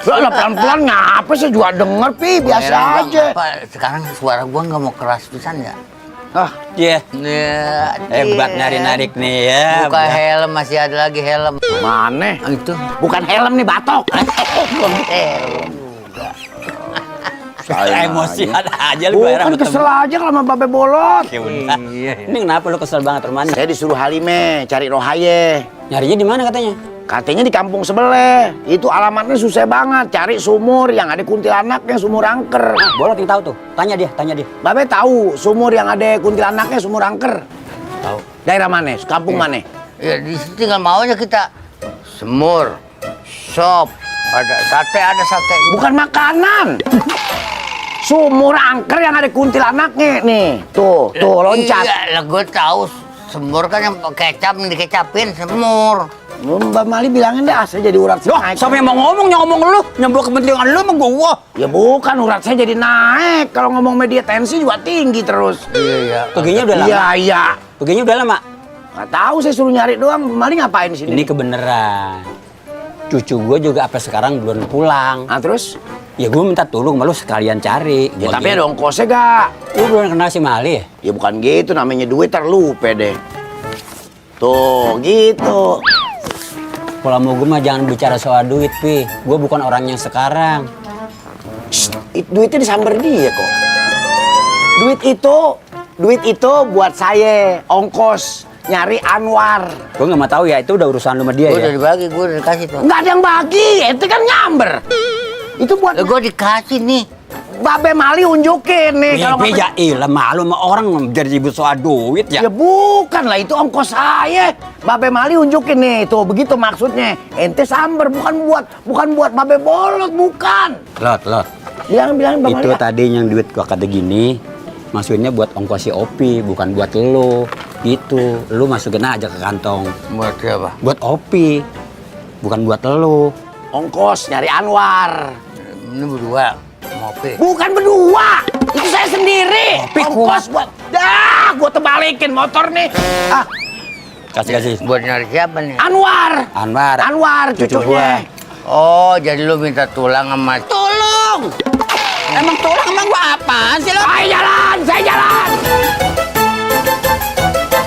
Lah pelan-pelan ngapa sih juga denger Pi, biasa aja. Sekarang suara gua nggak mau keras pisan ya. Oh, iya. Hebat narik-narik nih ya. Buka helm, masih ada lagi helm. Mana? Itu Bukan helm nih, batok. helm. Emosi ada aja lu bayar Bukan kesel aja kalau sama Babe Bolot. Ya udah. Ini kenapa lu kesel banget Romani? Saya disuruh Halime cari Rohaye. Nyarinya di mana katanya? Katanya di kampung sebelah. Itu alamatnya susah banget. Cari sumur yang ada kuntilanaknya, sumur angker. Bolot yang tahu tuh. Tanya dia. Babe tahu sumur yang ada kuntilanaknya, sumur angker. Tahu. Daerah mana? Kampung mana? Ya di situ tinggal maunya kita. Semur, sop, ada sate. Bukan makanan. Sumur angker yang ada kuntilanaknya nih. Tuh loncat. Iya, lah gue tahu semur kan yang kecap dikecapin semur. Mbak Mali bilangin deh asal jadi urat saya naik. Siapa yang mau ngomong lu? Nyambung kepentingan lu sama gua. Ya bukan, urat saya jadi naik. Kalau ngomong media tensi juga tinggi terus. Iya. Peginya udah lama. Iya. Peginya udah lama. Nggak tahu, saya suruh nyari doang. Mali ngapain di sini? Ini kebenaran. Cucu gua juga sampai sekarang belum pulang. Ah terus? Ya gua minta tolong sama lu sekalian cari. Ya tapi ada ongkosnya gak? Lu belum kenal si Mali ya? Ya bukan gitu, namanya duit terlupa deh. Tuh gitu. Kalau mau gue mah jangan bicara soal duit, Pi. Gue bukan orang yang sekarang. Duitnya disamber dia kok. Duit itu buat saya ongkos nyari Anwar. Gue nggak mau tahu ya, itu udah urusan lu sama dia Gue ya. udah dibagi, gue udah dikasih tuh. Nggak ada yang bagi, ente kan nyamber. Itu buat Gue dikasih nih. Babe Mali unjukin nih. Ya, Pi, ya ilah malu sama orang jadi ribut soal duit ya. Ya bukan lah, itu ongkos saya. Babe Mali unjukin nih, tuh begitu maksudnya. Ente samber, bukan buat Babe Bolot, bukan. Lot. Bilang Babe Itu Mali. tadi yang duit gua kata gini, maksudnya buat ongkos si Opi, bukan buat lo. Gitu, lu masukin aja ke kantong. Buat siapa? Buat Opi, bukan buat lo. Ongkos nyari Anwar. Ini berdua ngopi. Bukan berdua, itu saya sendiri. Kopi Ongkos buat, gua terbalikin motor nih. Ah, Kasih. Buat nyari siapa nih? Anwar, cucunya. Oh, jadi lu minta tulang sama... Tolong! Emang tulang emang gua apaan sih lo? Saya jalan.